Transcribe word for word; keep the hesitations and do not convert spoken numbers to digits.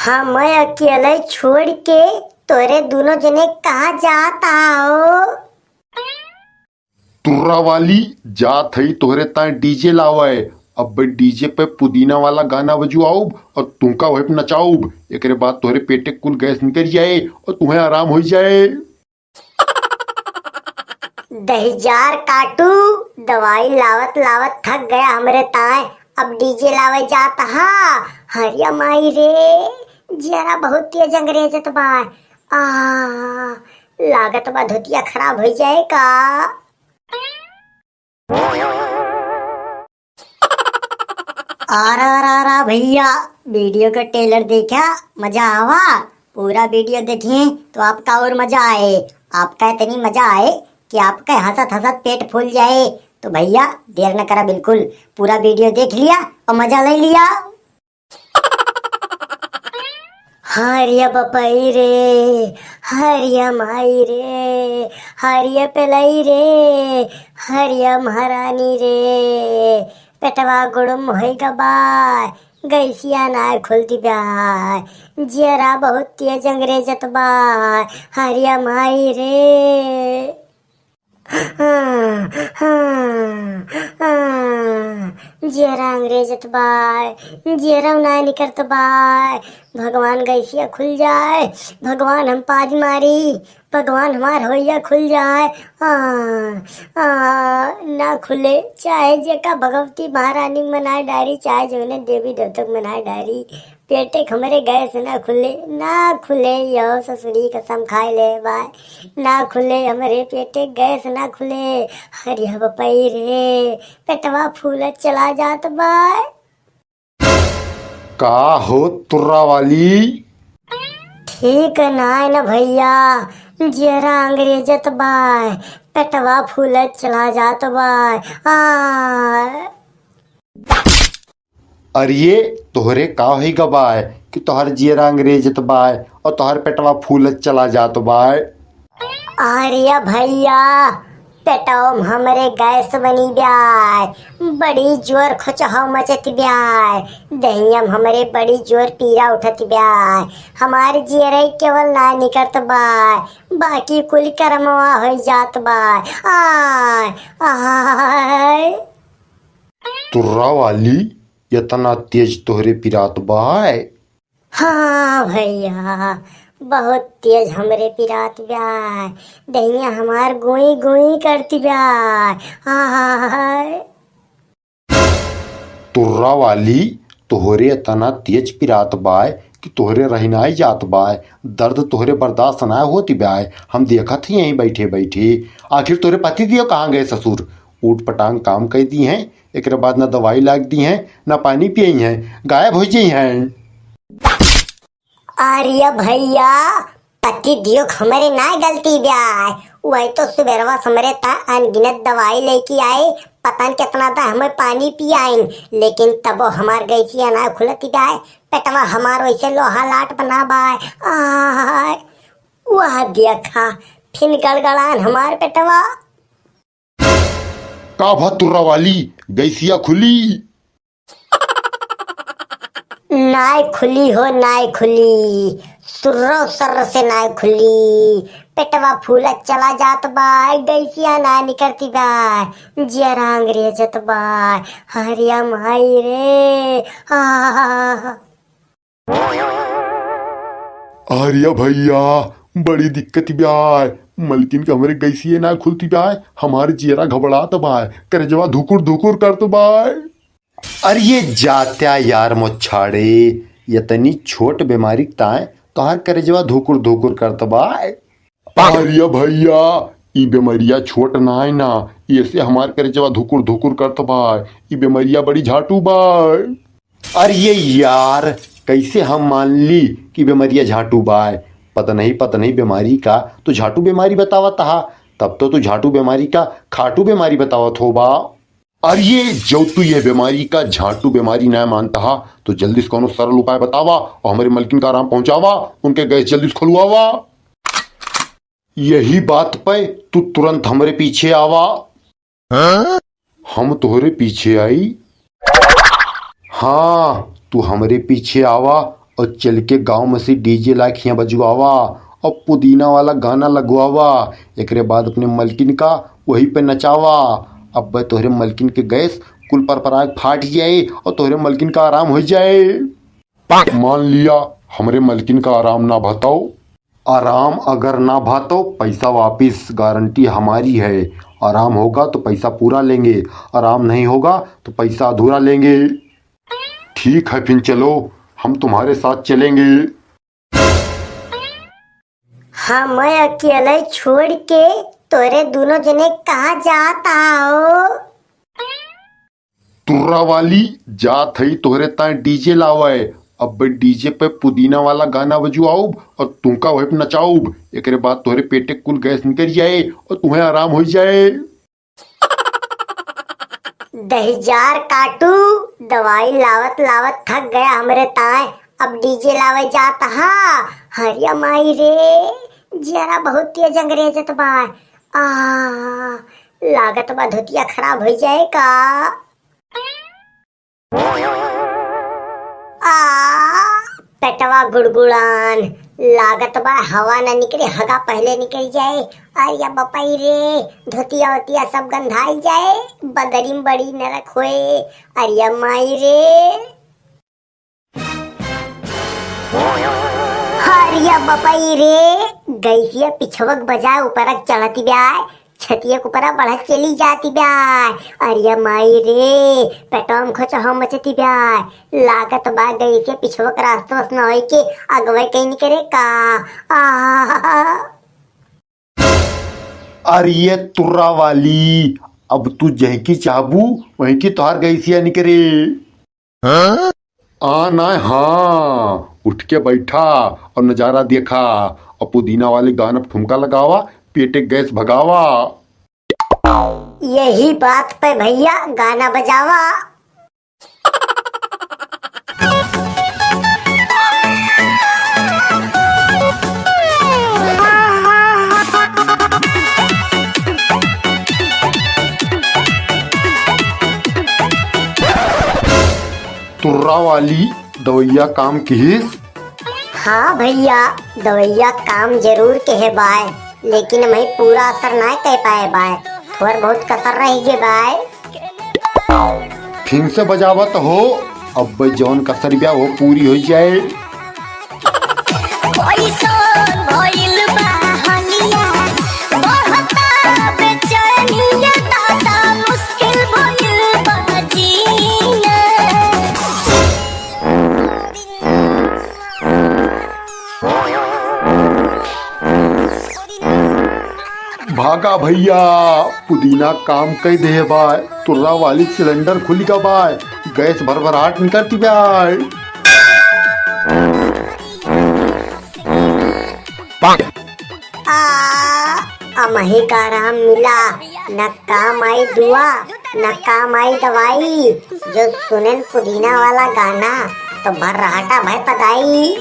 हम अकेले छोड़ के तोरे दोनों जने कहाँ जात हो? तुर्रा वाली, जात हई तोहरे ताए डीजे लावे। अब डीजे पे पुदीना वाला गाना बजवाउब और तुमका वही पे नचाउब। एकरे बाद तोहरे पेटे कुल गैस निकल जाए और तुम्हें आराम हो जाए। दहिजार काटू, दवाई लावत लावत थक गया हमरे ताए। अब डीजे लावे जात हा। हरिया माई रे, जरा बहुत तेज अंग्रेजत बा। आ, लागत बा धोतिया खराब हो जाए का? अरे, अरे, अरे भैया, वीडियो का ट्रेलर देखा, मजा आवा। पूरा वीडियो देखिए तो आपका और मजा आए। आपका इतनी मजा आए कि आपका हंसत हंसत पेट फूल जाए। तो भैया, देर न करा बिल्कुल, पूरा वीडियो देख लिया और मजा ले लिया। हरिया बपई रे, हरिया माई रे, हरिया पेलई रे, हरिया महारानी रे, पेटवा गुड़ुम होई गबाय, गैसिया नाय खुलती ब्याय, जियरा बहुत तेज अंग्रेजत बाय, हरिया माई रे। हाँ, हाँ, हाँ। जियरा अंग्रेजत बाय, जियरा नाय निकरत बाय। भगवान गैसिया खुल जाए, भगवान हम पाज मारी, भगवान हमार होइया खुल जाए। आ, आ, ना खुले, चाहे जेका भगवती महारानी मनाए डारी, चाहे जौने देवी देवतक मनाए डारी। पेटे के हमरे गैस ना खुले, ना खुले, यो ससुरी कसम खाए ले बाय, ना खुले हमरे पेटे गैस ना खुले। हरिया बपई रे, पेटवा फूलत चला जात बाय। का हो तुर्रा वाली? ठीक नाय न भैया, जियरा अंग्रेजत बाय, पेटवा फूलत चला जात बाय। आ। अरे, तोहरे का होई गबाय कि तोहर जियरा अंग्रेजत बाय और तोहर पेटवा फूलत चला जात बाय? अरे भैया, पेटवा में हमरे गैस बनी ब्याय, बड़ी जोर खुचहाव मचत ब्याय, दहिया में हमरे बड़ी जोर पीरा उठत ब्याय, हमार जियरे केवल ना निकरत बाय, बाकी कुल करमवा होई जात बाय। आय, आय। तुर्रा वाली, इतना तेज तोहरे पिरात बाय? हाँ भैया, बहुत तेज हमरे पिरात बाय। दहिया हमार गोई गोई करती बाय। हाँ, हाँ, हाँ। तुर्रा वाली, तोहरे इतना तेज पिरात बाय कि तोहरे रहिनाई जात बाय। दर्द तोहरे बर्दाश्त ना होती बाय। हम देखत ही यहीं बैठे बैठे। आखिर तोहरे पति दियो कहाँ गए ससुर? ऊट पटांग काम कर दी हैं, एकरे बाद ना दवाई लाग दी हैं, ना पानी पियई हैं, गायब हो जाई हैं। अरे भैया, पति दियो के हमरे ना गलती बाय। वही तो सुबेरवा से हमरे ता अनगिनत दवाई लेके आए, पता न कितना दा हमें पानी पियाइन, लेकिन तबो हमार गैसिया ना खुलती बाय। पेटवा हमार वैसे लोहा लाट बना बाय। आय, वह देखा, फिन गड़गड़ान हमार पेटवा। का भा तुर्रा वाली, गैसिया खुली? नाय खुली हो, नाय खुली, सुर्रो सर्र से नाय खुली। पेटवा फूलत चला जात बाय, गैसिया नाय निकरती बाय, जियरा अंग्रेजत बाय, हरिया माई रे। आ। अरे भैया, बड़ी दिक्कत बाय, मलकिन के हमरे गैसिये ना खुलती बाय, हमार जियरा घबरात बाय, करेजवा धुकुर धुकुर करत बाय। अरे ये जात्या यार मोछाड़े, ये तनी छोट बीमारी ताय तोहार करेजवा धुकुर धुकुर करत बाय। अरे भैया, ई बेमरिया छोट नाय ना, ऐसे हमार करेजवा धुकुर धुकुर करत बाय, ई बेमरिया बड़ी झाटू बाय। अरे ये यार, कैसे हम मान ली कि बेमरिया झाटू बाय? पता नहीं, पता नहीं बीमारी का, तू झाटू बीमारी बतावत हा, तब तो तू झाटू बीमारी का खाटू बीमारी बतावत हो बा। अरे ये जब तू ये बीमारी का झाटू बीमारी ना मानता हा, तो जल्दी से कोनो सरल उपाय बतावा और हमरे मलकिन का आराम पहुंचावा, उनके गैस जल्दी से खुलवावा। यही बात पे तू तुरंत हमरे पीछे आवा। हाँ? हम तोहरे पीछे आई। हाँ, तू हमरे पीछे आवा और चल के गाँव में से डीजे लाइके हियाँ बजवावा और पुदीना वाला गाना लगवावा। एकरे बाद अपने मलकिन का वही पे नचावा। अब तोहरे मलकिन के गैस कुल परपराए फाट जाए और तोहरे मलकिन का आराम हो जाए। मान लिया, हमरे मलकिन का आराम ना भा तो। आराम अगर ना भा तो पैसा वापिस, गारंटी हमारी है। आराम होगा तो पैसा पूरा लेंगे, आराम नहीं होगा तो पैसा अधूरा लेंगे। ठीक है, फिर चलो, हम तुम्हारे साथ चलेंगे। हमें अकेले छोड़ के तोरे दुनो जने कहाँ जात हो? तुर्रा वाली, जात हई तोहरे ताए डीजे लावे। अब डीजे पे पुदीना वाला गाना बजवाउब और तुमका वही पे नचाउब। एकरे बाद तोहरे पेटे कुल गैस निकल जाए और तुम्हें आराम हो जाए। दहिजार काटू, दवाई लावत लावत थक गया हमरे ताए। अब डीजे लावे जात हा। हरिया माई रे, जरा बहुत तेज अंग्रेजत बा। आ, लागत बा धोतिया खराब हो जाए का। आ, पेटवा गुड़गुड़ान, लागत बा हवा ना निकले, हगा पहले निकल जाए। अरे या बपाई रे, धोतिया ओतिया सब गंधाई जाए, बदरी में बड़ी नरक होए। अरे या माई रे। अरे या बपाई रे, गैसिया पिछवक बजाए ऊपरक चढ़ती ब्याय, छतिया के ऊपरा बढ़त चली जाती ब्याय। अरे या माई रे, पेटवा में खचहा मचती ब्याय। लागत बा गैसिया पिछवक रास्ता वस न होई के अगवे कहीं निकरे का। आहा। अरे ये तुर्रा वाली, अब तू जहकी चाहबू वहीं की तोहार गैसिया निकरे। हाँ? आ ना, हाँ, उठ के बैठा और नजारा देखा और पुदीना वाले गाना पे ठुमका लगावा, पेटे गैस भगावा। यही बात पे भैया गाना बजावा। तुर्रा वाली दवैया काम किहिस। हाँ भैया, दवैया काम जरूर किहे बाय, लेकिन हमें पूरा असर ना कर पाए बाय, थोड़ बहुत कसर रह गए बाय। फिर से बजावत हो, अब जौन कसर बा वो पूरी हो जाए। कैसन भइल बा हलिया, बढ़ता बेचैनिया दादा, मुश्किल भइल बा जीना। भागा भैया, पुदीना काम कई दे बाय, तुर्रा वाली सिलेंडर खुली का बाय, गैस भरभराट निकलती बाय। आ, अमही का आराम मिला, न काम आई दुआ, न काम आई दवाई। जो सुनेन पुदीना वाला गाना, तो भर्राटा भय पदाई।